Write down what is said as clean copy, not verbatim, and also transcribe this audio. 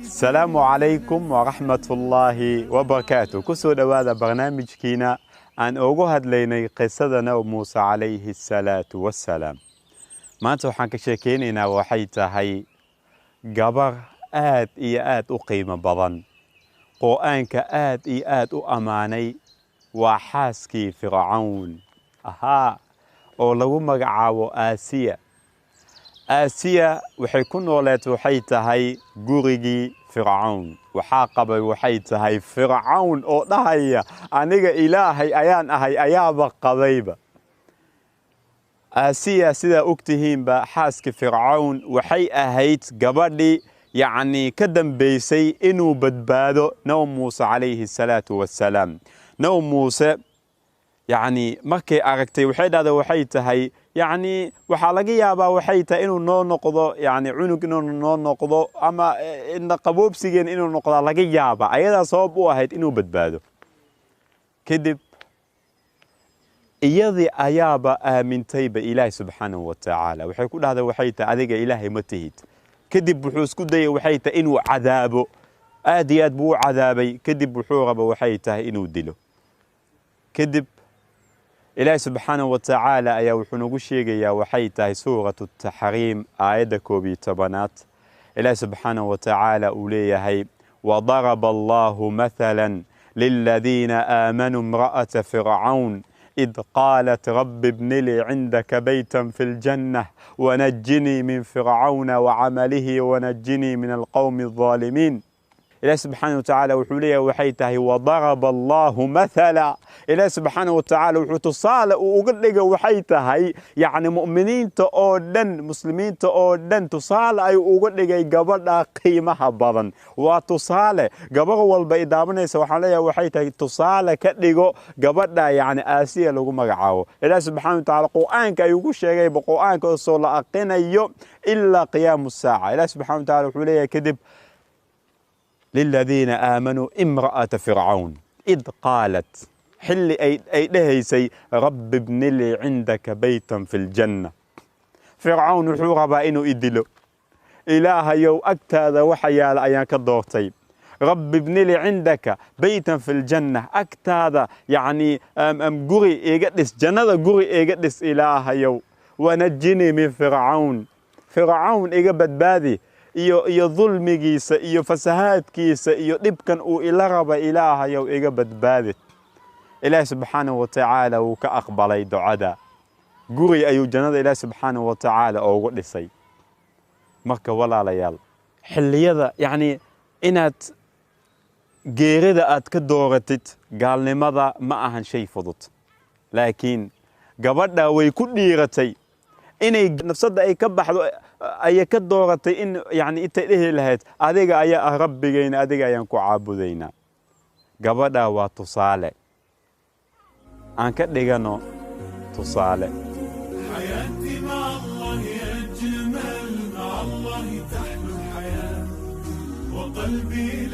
Asalaamu calaykum waraxmatullaahi wabarakaatu. Kusoo dhowaada barnaamijkiina aan ugu hadlaynay qisada Nabi Muuse calayhi asalaatu wassalaam. Maanta waxaan ka sheekeynaynaa waxay tahay gabar aad iyo aad u qiimo badan, Qur'aanka aad iyo aad u ammaanay. Waa xaaskii Fircawn ahaa oo lagu magacaabo Aasiya. Aasiya waxay ku nooleed waxay tahay gurigii Fircawn. Waxaa qabay waxay tahay Fircawn oo dhahaya aniga Ilaahay ayaan ahay ayaaba qabayba. Aasiya, sidaa ogtihiinba, xaaskii Fircawn waxay ahayd gabadhii yacni ka dambeysay inuu badbaado Nabi Muuse calayhi asalaatu wassalaam. Nabi Muuse yacni markay aragtay waxay dhahday waxay tahay yacni waxaa laga yaabaa waxay tahay inuu noo noqdo, yacni cunug inuu noo noqdo ama qaboobsigeen inuu noqdaa laga yaaba. Ayadaa sabab u ahayd inuu badbaado. Kadib iyadii ayaaba aamintayba Ilaahi subxaanahu wa tacaala. Waxay ku dhahday waxay tahay adiga Ilaahay ma tihid. Kadib wuxuu isku dayay waxay tahay inuu cadaabo. Aad iyo aad buu u cadaabay. Kadib wuxuu raba waxay tahay inuu dilo. Kadib Ilaahi subxaanahu wa tacaala ayaa wuxuu nagu sheegayaa waxay tahay Suuratu Taxriim aayadda 11aad. Ilaahi subxaanahu wa tacaala uu leeyahay: wadaraba Allahu mathalan liladiina aamanuu imra'ata fircawn id qaalat rabbi ibni lii cindaka baytan fi ljanna wanajinii min fircawna wacamalihi wanajinii min alqowmi aldaalimiin. Ilahi subxaana wa tacaala wuxuu leeyahay waxay tahay wadaraba Allahu mathala. Ilahi subxaana wa tacaala wuxuu tusaale uu uga dhiga waxay tahay yacni mu'miniinta oo dhan, muslimiinta oo dhan tusaale ayuu uga dhigay gabadha qiimaha badan. Waa tusaale gabar walba i daabanaysa. Waxaan leeyahay waxay tahay tusaale ka dhigo gabadha yacni Aasiya lagu magacaabo. Ilahi subxaana wa tacaala Qur'aanka ayuu ku sheegayba, Qur'aanka oo soo la aqinayo ilaa qiyaamu saaca. Ilahi subxaana wa tacaala wuxuu leeyahay kadib: liladiina aamanuu imra'ata fircawn id qaalat, xilli ay dhehaysay: rabbi bni lii cindaka baytan fi ljanna. Fircawn wuxuu rabaa inuu i dilo, Ilaahayow agtaada waxa yaala ayaan ka doortay. Rabbi bni lii cindaka baytan fi ljanna, agtaada yacni guri iga dhis, jannada guri iga dhis Ilaahayow. Wanajinii min fircawn, Fircawn iga badbaadi iyo dulmigiisa iyo fasahaadkiisa iyo dhibkan uu ila raba, Ilaahayow iga badbaadi. Ilaahi subxaanahu wa tacaala wuu ka aqbalay ducada. Guri ayuu jannada Ilaahi subxaanahu wa tacaala oogu dhisay. Marka walaalayaal, xilliyada yacni inaad geerida aad ka dooratid gaalnimada ma ahan shay fudud, laakiin gabadha way ku dhiiratay inay nafsadda ay ka baxdo ayay ka dooratay in yacni intay dhehi lahayd adiga ayaa ah Rabbigayna, adiga ayaan ku caabudaynaa. Gabadha waa tusaale aan ka dhigano tusaale. حياتي مع الله أجمل، مع الله تحلو الحياة وقلبي.